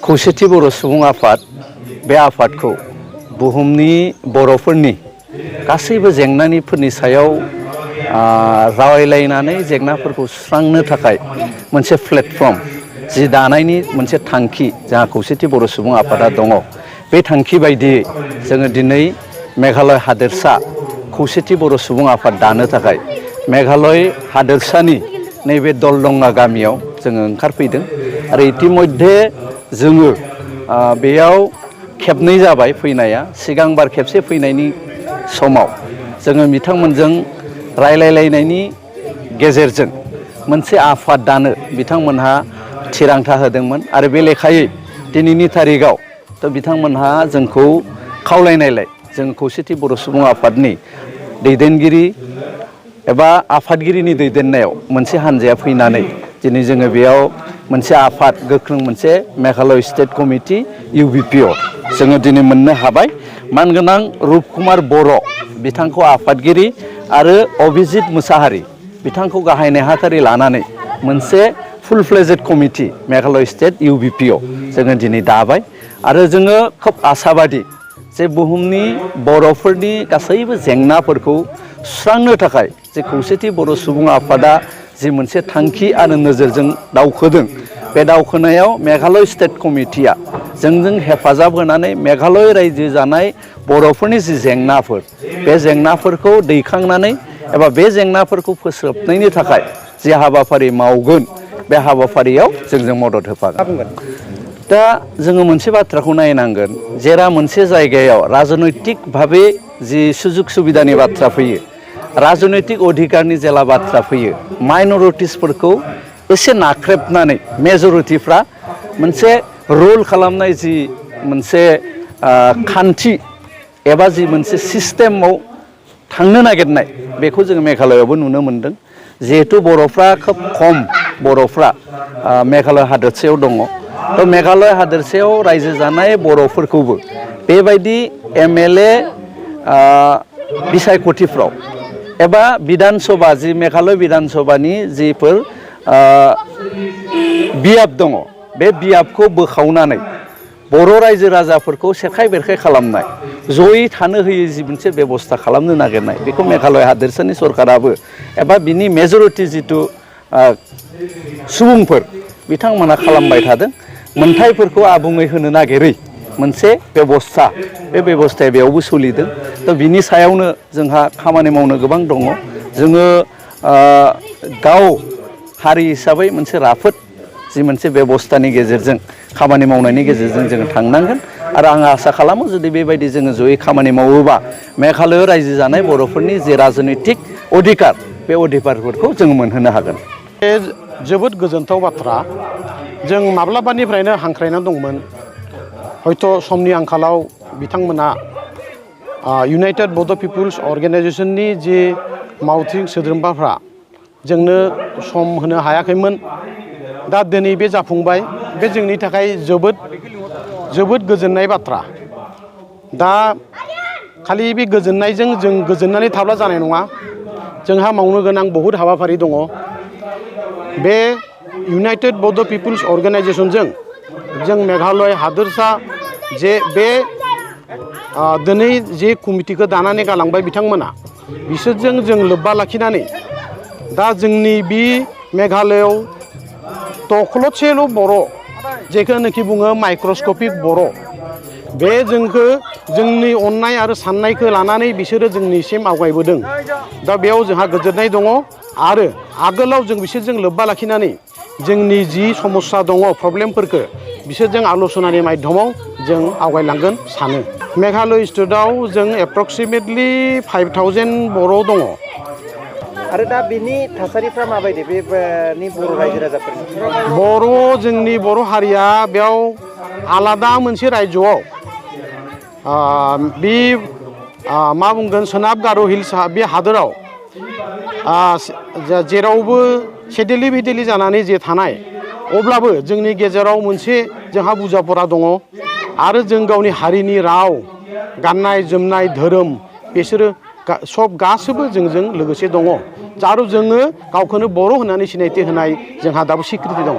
खौसेथि बर' सुबुं आफाद बे आफादखौ बुहुमनि बर'फोरनि गासैबो जेंनाफोरनि सायाव रायलायनानै जेंनाफोरखौ सुस्रांनो थाखाय मोनसे प्लेटफर्म जि दानायनि मोनसे थांखि जोंहा खौसेथि बर' सुबुं आफादा दङ। बे थांखि बायदियै जोङो दिनै मेघालय हादोरसा खौसेथि बर' सुबुं आफाद दानो थाखाय मेघालय हादोरसानि नैबे दलदङा गामियाव जोङो ओंखारफैदों आरो इतिमध्ये जोङो बेयाव खेबनै जाबाय फैनाया। सिगांबार खेबसे फैनायनि समाव जोङो बिथांमोनजों रायलायलायनायनि गेजेरजों मोनसे आफाद दानो बिथांमोनहा थिरांथा होदोंमोन आरो बे लेखायै दिनैनि थारिखआव बिथांमोनहा जोंखौ खावलायनायलाय जों खौसेथि बर' सुबुं आफादनि दैदेनगिरि एबा आफादगिरिनि दैदेननायाव मोनसे हानजाया फैनानै दिनै जोङो बेयाव मोनसे आफाद गोख्रों मोनसे मेघालय स्टेट कमिटि UBPO जोङो दिनै मोननो हाबाय। मानगोनां रुपकुमार बर' बिथांखौ आफादगिरि आरो अभिजित मुसाहारि बिथांखौ गाहाय नेहाथारि लानानै मोनसे full fledged committee Meghalaya state UBPO जोङो दिनै दाबाय आरो जोङो खोब आसाबादि जे बुहुमनि बर'फोरनि गासैबो जेंनाफोरखौ सुस्रांनो थाखाय जे खौसेथि बर' सुबुं आफादा जि मोनसे थांखि आरो नोजोरजों दावखोदों बे दावखोनायाव मेघालय स्टेट कमिटिया जोंजों हेफाजाब होनानै मेघालय रायजो जानाय बर'फोरनि जि जेंनाफोर बे जेंनाफोरखौ दैखांनानै एबा बे जेंनाफोरखौ फोस्रोबनायनि थाखाय जि हाबाफारि मावगोन बे हाबाफारियाव जोंजों मदद होफागोन। दा जोङो मोनसे बाथ्राखौ नायनांगोन जेराव मोनसे जायगायाव राजनैतिक भाबे जि सुजुग सुबिदानि बाथ्रा फैयो, राजनैतिक अधिकारनि जेला बाथ्रा फैयो, माइनरिटिसफोरखौ एसे नाख्रेबनानै मेजरिटिफ्रा मोनसे रुल खालामनाय जि मोनसे खान्थि एबा जि मोनसे सिस्टेमाव थांनो नागिरनाय बेखौ जोङो मेघालयआवबो नुनो मोनदों। जिहेथु बर'फ्रा खोब खम बर'फ्रा मेघालय हादोरसायाव दङ। थ' मेघालय हादोरसायाव रायजो जानाय बर'फोरखौबो बेबायदि MLA बिसायख'थिफ्राव एबा बिधान सभा जि मेघालय बिधान सभानि जिफोर बियाब दङ बे बियाबखौ बोखावनानै बर' रायजो राजाफोरखौ सेखाय बेरखाय खालामनाय, जयै थानो होयै जि मोनसे बेबस्था खालामनो नागिरनाय बेखौ मेघालय हादोरसानि सरकाराबो एबा बिनि मेजरिटि जिथु सुबुंफोर बिथांमोना खालामबाय थादों। मोनथायफोरखौ आबुङै होनो नागिरै मोनसे बेबस्था, बे बेबस्थाया बेयावबो सोलिदों। थ' बिनि सायावनो जोंहा खामानि मावनो गोबां दङ। जोङो गाव हारि हिसाबै मोनसे राफोद जि मोनसे बेबस्थानि गेजेरजों खामानि मावनायनि गेजेरजों जोङो थांनांगोन आरो आं आसा खालामो जुदि बेबायदि जोङो जयै खामानि मावोबा मेघालयआव रायजो जानाय बर'फोरनि जे राजनैतिक अधिकार बे अधिकारफोरखौ जोङो मोनहोनो हागोन। बे जोबोद गोजोनथाव बाथ्रा। जों माब्लाबानिफ्रायनो हांख्रायना दंमोन, हयथ' समनि आंखालाव बिथांमोना इउनाइटेड बड' पिपुल्स अर्गेनाइजेसननि जि मावथिं सोद्रोमाफ्रा जोंनो सम होनो हायाखैमोन। दा दिनै बे जाफुंबाय, बे जोंनि थाखाय जोबोद गोजोननाय बाथ्रा। दा खालि बे गोजोननायजों जों गोजोननानै थाब्ला जानाय नङा, जोंहा मावनो गोनां बहुद हाबाफारि दङ। बे इउनाइटेड बड' पिपुल्स अर्गेनाइजेसनजों जों मेघालय हादोरसा जे बे दिनै जे कमिटिखौ दानानै गालांबाय बिथांमोना, बिसोरजों जों लोब्बा लाखिनानै दा जोंनि बे मेघालयआव दख्ल'सेल' बर' जेखौनोखि बुङो माइक्रस्कपिक बर', बे जोंखौ जोंनि अननाय आरो साननायखौ लानानै बिसोरो जोंनिसिम आवगायबोदों। दा बेयाव जोंहा गोजोननाय दङ आरो आगोलाव जों बिसोरजों लोब्बा लाखिनानै जोंनि जि समस्या दङ, प्रब्लेमफोरखौ बिसोरजों आल'सनानि माध्यमाव जों आवगायलांगोन सानो। मेघालय स्टेटआव जों एप्रक्सिमेटलि 5000 बर' दङ। आरो दा बिनि थासारिफ्रा माबायदि बेनि बर' रायजो राजाफोरनि? जोंनि बर' हारिया बेयाव आलादा मोनसे रायजोआव बे मा बुंगोन सोनाब गार' हिल्स बे हादोराव जेरावबो सेदेलि भेदेलि जानानै जे थानाय, अब्लाबो जोंनि गेजेराव मोनसे जोंहा बुजापरा दङ आरो जों गावनि हारिनि राव, गाननाय जोमनाय, धोरोम बिसोरो सब गासैबो जोंजों लोगोसे दङ। आरो जोङो गावखौनो बर' होननानै सिनायथि होनाय जोंहा दाबो सिक्रिटि दङ।